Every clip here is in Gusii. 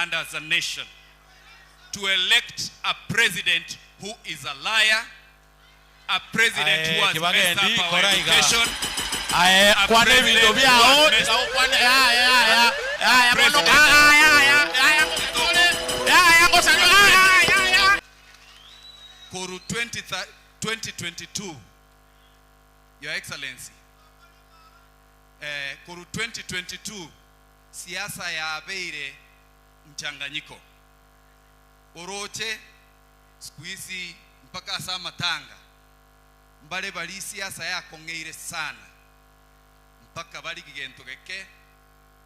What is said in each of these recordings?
and as a nation to elect a president who is a liar, a president who Aye, has messed kibagendi, up our kora iga. education, Aye, a kwana ebinto president who biao, has messed tiga gokwana, yaya, yaya, yaya, bono, President. yaya, yaya, yaya, ngosanyore, yaya, ngosanyore, yaya, yaya. Koru 20 2022 Your Excellency eh, koru 2022 siasa yabeire mchanganyiko oroche siku hizi mpaka ase amatanga mbare bari siasa yakong'eire sana mpaka barigi gento geke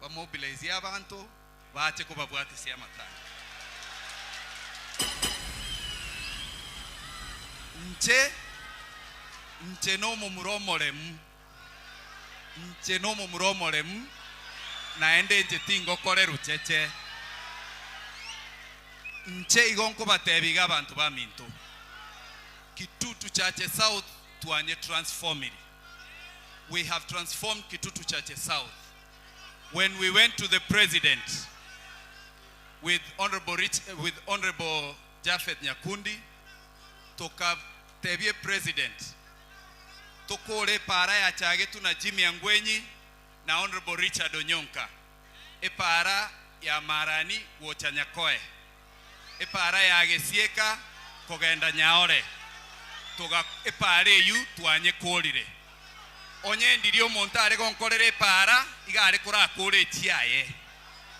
bamobilize abanto bache kobabwatisia amatanga. Inche, inche nomomura omoremu, inche nomomura omoremu, naende inche tingokorerwa cheche. Inche igo nkobatebia iga abanto baminto, Kitutu Chache South twanye transformiri. We have transformed Kitutu Chache South. When we went to the president with Honorable Rich, with Honorable Japheth Nyakundi, tokatebia president tokore epara yachagetwe na Jimmy Angwenyi na Honorable Richard Onyonka, epara ya Marani gocha Nyakoe, epara ya Gesieka kogenda Nyaore, toga epara eyio twanyekorire. Onye ndiria omonto are gonkorera epaara, iga are korakore echiaye.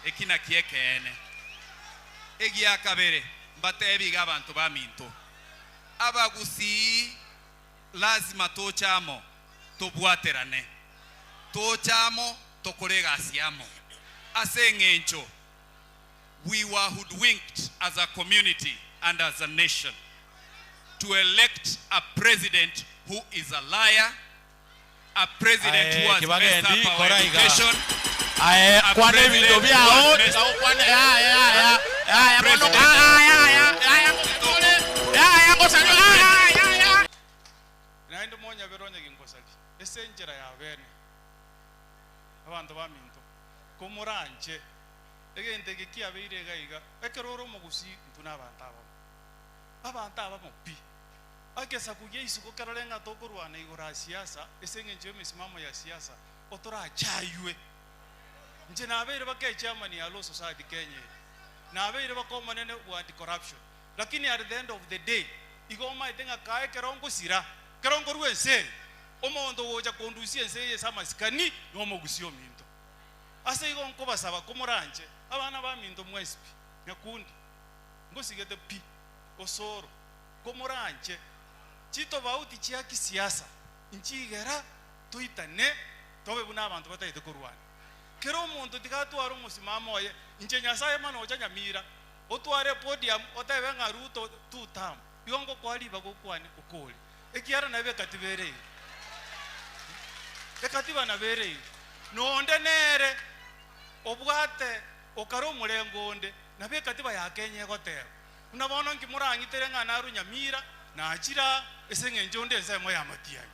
Eki nakio ekeene. Egia kabere, mbateebie iga abanto baminto, abagusii lazima toche amo tobwaterane, toche amo tokore egasi amo, ase eng'encho we were hoodwinked as a community and as a nation to elect a president who is a liar, a president who Aye, has messed kibagendi, up our kora iga. education, Aye, a kwana ebinto president who biao, has messed tiga gokwana, yaya, yaya, yaya, bono, President. yaya, yaya, yaya, ngosanyore, yaya, ngosanyore, yaya, yaya. Naende monyabere onye gingosaria ase enchera ya bene, abanto baminto, komoranche egento eke kiabeire iga iga, ekero ore omogusii intwe nabanto abamo, abanto abamo pi. Egesaku gia isiko kerore ng'a tokorwana igoro a siasa ase eng'encho y'emesimamo ya siasa, otorachaywe. Inche nabeire baka echairman ya Law Society Kenya eye, nabeire baka omonene bwa anti corruption, lakini at the end of the day, igo omaete ng'a kae ekero ngosira, ekero nkorwa ense eye, omonto ogocha kondusia ense eye ase amasikani, nomogusia ominto. Ase igo nkobasaba komoranche, abana baminto mwensi pi, nyakundi, ngosigete pi, osoro, komoranche, chitobauti chia kisiasa nchigera toitane tobe buna abanto batagete korwana. Kera omonto tiga atware omosimamo oye, inche Nyasaye manocha nyamira, otware epodium otebe ng'a Ruto two term, igo ngokoa ribaga okwane okore, ekiagera nabe ekatiba ere iga. Ekatiba nabo ere iga. Nonde nere obwate okare omorengo onde, nabo ekatiba ya Kenya egoteba. Buna bono nki morang'itere ng'a narwe nyamira, nachire aa ase eng'encho onde ensemo y'amatiang'i?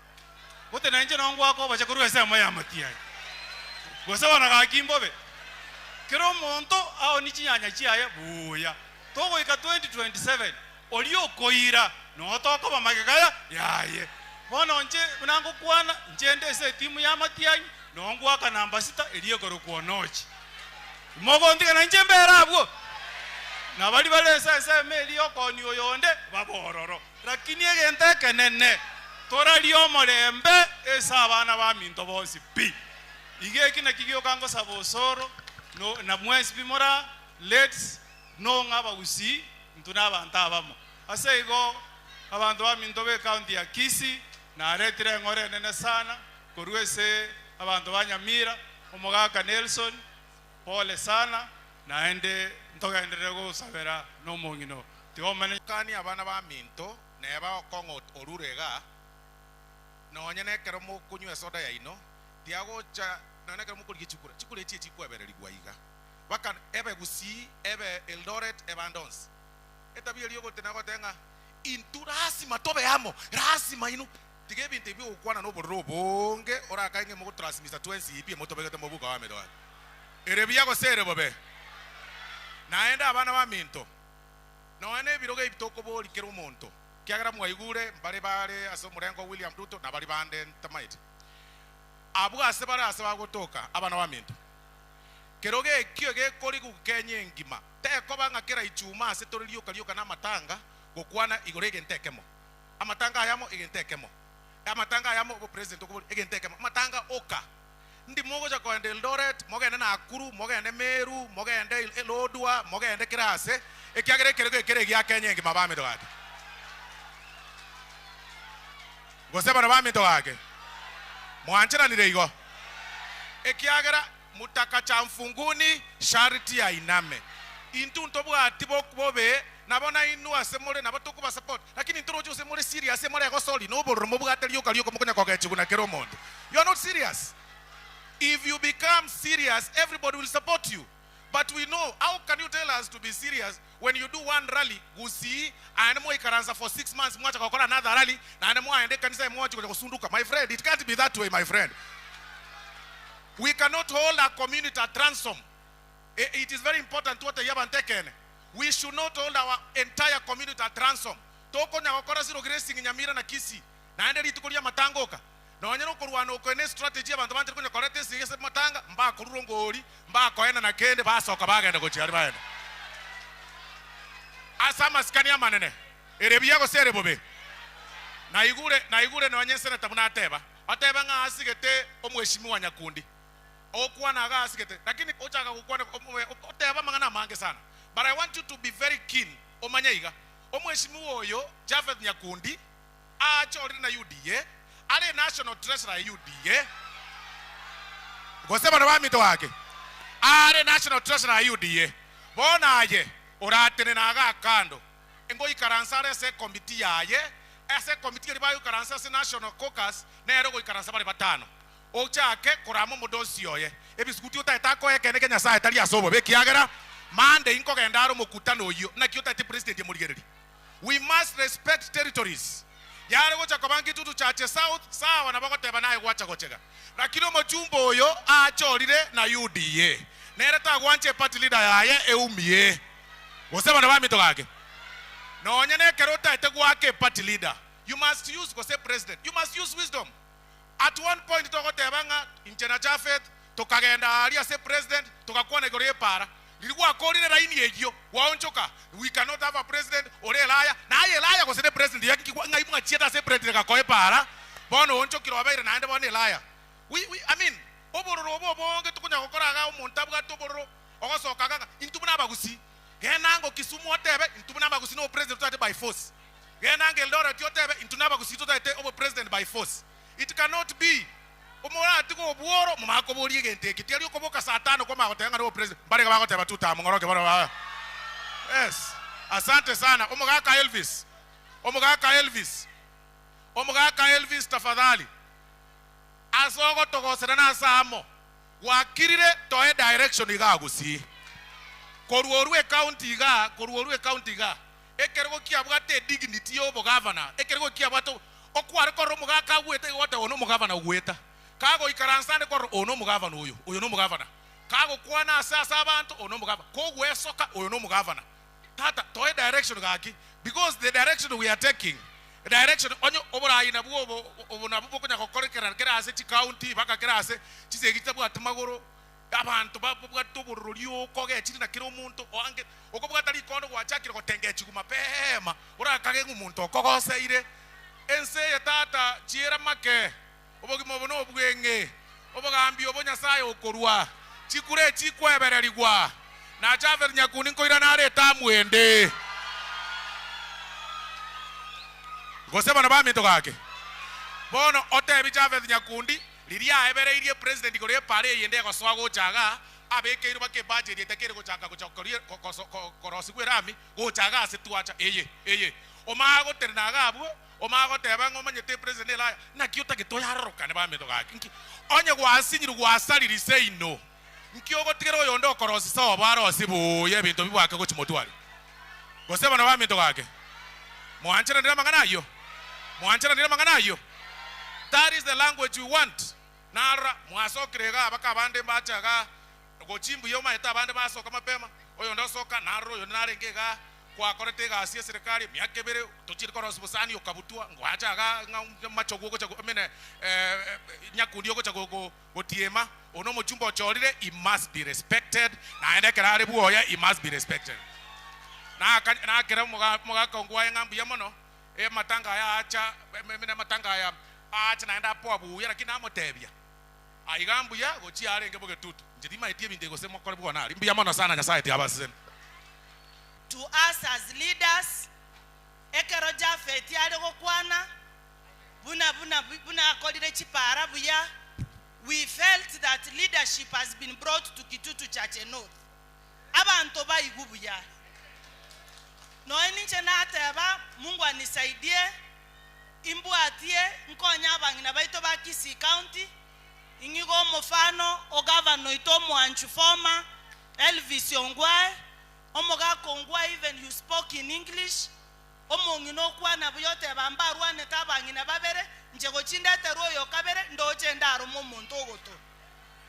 Gose nainche nao ngwaka oboche korwa ensemo y'amatiang'i? Gose bono gaki mbobe? Kera omonto aonie chinyanya chiaye buya. Togoika 2027, oria okoira noo tokoba magega yaye. Bono inche buna ngokwana, inche nde ase etimu y'amatiang'i, noo ngwaka namba sita eria ekorokwa Onochi. Mogontiga nainche mbere abwo, na baria bare ase ensemo eria y'okoonia oyonde babe ororo. Lakini egento ekenene, torarie omorembe ase abana baminto bonsi pi. Iga eki nakio gioka ngosaba osoro, no, na mwensi pi mora lets know ng'a abagusii intwe nabanto abamo. Ase igo abanto baminto b'ecounty ya Kisii naretire eng'ora enene sana korwa ase abanto ba Nyamira, Omogaka Nelson, pole sana, naende ntogenderere gogosabera nomong'ina oo. Tiga omanye. Kania abana baminto, neba okong'o orure iga, nonye nekero mokonywa esoda yaino, tiagocha nonye nekero mokorigia chikura, chikura echi echikwebererigwa iga, baka ebe Gusii, ebe Eldoret, ebe ande onsi. Etabia eria ogotena goteba ng'a intwe lasima tobe amo, lasima inwe. Tiga ebinto ebi ogokwana nobororo obonge orakae ng'a mogotransmisa twensi pi motobegete mobuka wa medo aya. Ere buya gose ere bobe? Naende abana baminto, nonya nebirogo ebi tokobori kera omonto, ekiagera mwaigure mbare bare ase omorengo o William Ruto na baria bande ntamaeti. Abwo ase bare ase bagotoka, abana baminto, kerogo ekio gekorigwa Kenya engima, tekoba ng'a kera ichuma ase tore rioka rioka namatanga gokwana igoro egento ekemo. Amatanga ayamo egento ekemo, amatanga ayamo obopresident okoboria egento ekemo, amatanga oka. Ndi mogocha kogenda Eldoret, mogende Nakuru, mogende Meru, mogende Lodwar, mogende kera ase, ekiagera ekerogo ekere egia Kenya engima baminto gaki. Gose bano baminto gaki, mwancheranire igo? Ekiagera mutaka cha mfunguni sharti ainame. Intwe ntobwati bobe nabo nainwe ase more nabo tokoba support, lakini ntoroche gose more serious more egosori na obororo mobwate rioka rioka mokonya kogechigwa na kera omonto. You are not serious. If you become serious everybody will support you. But we know how can you tell us to be serious when you do one rally Gusii aende mwaikaransa for 6 months mwacha gokora another rally naende mwaenda ekanisa mwachi gocha gosunduka. My friend, it can't be that way my friend. We cannot hold a community at ransom. It is very important twatebia abanto ekeene. We should not hold our entire community at ransom. Tokonya gokora zero grazing Nyamira na Kisii naende rituko ria amatanga oka. Nonye nokorwana oko ne strategy abanto banchire konya koreta esegi ase amatanga mbakorurwa ngori mbakoenana kende basoka bagenda gochia aria bagenda. Ase amasikani amanene ere buya gose ere bobe. Naigure naigure nonye senator buna ateba oteba ng'a asigete omweshimiwa Nyakundi okwana iga asigete lakini ochaka gokwana oteba amang'ana amange sana but I want you to be very keen omanye iga omweshimiwa oyo Japheth Nyakundi aachorire na UDA are national treasurer ya UDA gose bono baminto gaki are national treasurer ya UDA bono aye oratenena iga kando ngoikaransa are ase ecommittee yaye ase ecommittee eria bagoikaransa ase national caucus nere ogoikaransa bare batano ochake korama omodosi oye ebisuguti otaete akoe ekene kia Nyasaye tari ase obobe ekiagera Monday nkogenda are omokutano oyio naki otaete president emorigereria. We must respect territories. Yare gocha koba Nkitutu Chache South sawa nabo goteba naye gwacha gochega. Lakini omochumba oyo aachorire na UDA. Nere tagwancha eparty leader yaye eumie. Gose bana baminto gaki. Nonye nekero otaete goaka eparty leader, you must use gose president, you must use wisdom. At one point togoteba ng'a inche na Japheth tokagenda aaria ase president togakwana igoro y'epaara. Riria gwakorire line eyio, gwaonchoka, we cannot have a president ore elaya, naye elaya gose ne president ya nki ng'ai mwachiete ase epresident egakoa epaara, bono oonchokire obeire naende bono elaya. We, we, I mean, obororo obo obonge tokonya gokora igaa omonto abwate obororo, ogosoka iga ng'a intwe buna abagusii, genda ango Kisumu otebe intwe buna abagusii na obopresident totagete by force. Genda ango Eldoret otebe intwe na abagusii totagete obopresident by force. It cannot be. Omoratiga obworo momanye koboria egento eke tiari okoboka saa tano kwamanya goteba ng'a nobopresident mbare iga bagoteba two term ng'oroke barabwo ba yes asante sana omogaka Elvis omogaka Elvis omogaka Elvis tafadhali ase ogotogosera na ase amo gwakirire toe direction igaa gusii korwa orwe ecounty igaa korwa orwe ecounty igaa Ekerogo kiabwate edignity y'obogavana, ekerogo kiabwate okware korora omogaka agwete igo gwateba oyo nomogavana ogweta. Kagoikaransa ande kwarora oyo nomogavana oyo, oyo nomogavana. Kagokwana ase ase abanto oyo nomogavana. Kogwesoka oyo nomogavana. Tata toe direction gaki because the direction we are taking, direction onye oborai nabwo obo obo nabwo bokonya gokorekera kera ase chicounty mpaka kera ase chisegi chitabwati magoro. Abanto babwate obororo rioka ogechire na kera omonto oange okobwata rikondo gwachakire gotengechigwa mapema orakage ng'a omonto okogoseire. Ense eye tata chiera make, obogima obo nobweng'e, obogambi obo Nyasae okorua, chikura echi chikwebererigwa, na Japhet Nyakundi nkoirana are etamu ende. Gose bana baminto gaki. Bono otebi Japhet Nyakundi Riria aebereirie president igoro y'epaara eyende egosoa gocha igaa, abekeirwe baka ebudget etakeire gochaka gocha korosigwa erami gocha igaa ase twacha eye eye. Omanye gotenena iga abwo, omanye goteba ng'a omanyete epresident nere aya, naki otagete oyarorokane baminto gaki nki? Onye gwasinyirwe gwasariri seino, nki ogotigera oyonde okorosia sobo arosie buya ebinto bibwake gochia motware? Gose bono baminto gaki, mwancheranire amang'ana ayio? Mwancheranire amang'ana ayio? That is the language we want. Narora, mwasokire igaa baka abande mbacha igaa, gochia mbuya omanyete abande basoka mapema. Oyonde osoka, narora oyonde narenge igaa, Gwakorete egasi y'eserekari emiaka ebere, tochiire korosia obosani okabutwa, ngoacha iga ng'a machogu ogocha go- I mean, nyakundi ogocha go- go- gotiema, oyo na omochumba ochorire, he must be respected, naende ekero are bwoye, he must be respected. Naka nakera omoga omogaka ongwae ng'a mbuya mono, amatanga aya aacha, I mean amatanga aya aacha naende apoa buya, lakini namotebia, aiga mbuya gochia arenge bogetutu, inche timaeti ebinto ebi gose mokore bwona aria, mbuya mono sana Nyasaye tiabaseseni. To us as leaders, ekero Japheth are gokwana buna buna buna akorire chipara buya, we felt that leadership has been brought to Kitutu Chache North. Abanto baigwe buya. Nonya ninche nateba, Mungu anisaidie, imbwatie nkonye abang'ina baito ba Kisii County, ing'igo omofano o gavana oito omwanchu former Elvis Ongwae, Omogaka ongwa even you spoke in English, omong'ina okwana buya oteba mbarwanete abang'ina babere, inche gochia ndeterwe oyo kabere ndoche ndarome omonto ogoto.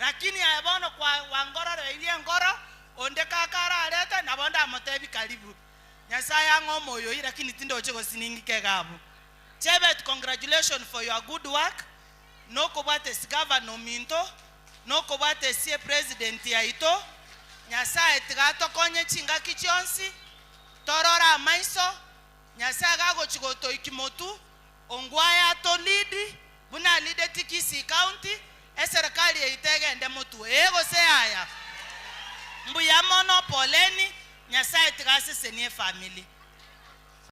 Lakini aye bono kwa wangororeirie enkoro, onde kaka ararete nabo ndamotebi karibu. Nyasaye ang'e omoyo oyio lakini tindoche gose ning'ike iga abwo. Chebet congratulation for your good work, nokobwata esigavana ominto, nokobwata esie president yaito, Nyasaye tiga atokonye chingaki chionsi, torore amaiso, Nyasaye gagochi gotoiki motu, ongwae ato lead, buna aleadeti Kisii County, eserekari yaito egende motu, ee gose yaya? Mbuya mono, poleni, Nyasaye tiga asesenie efamily.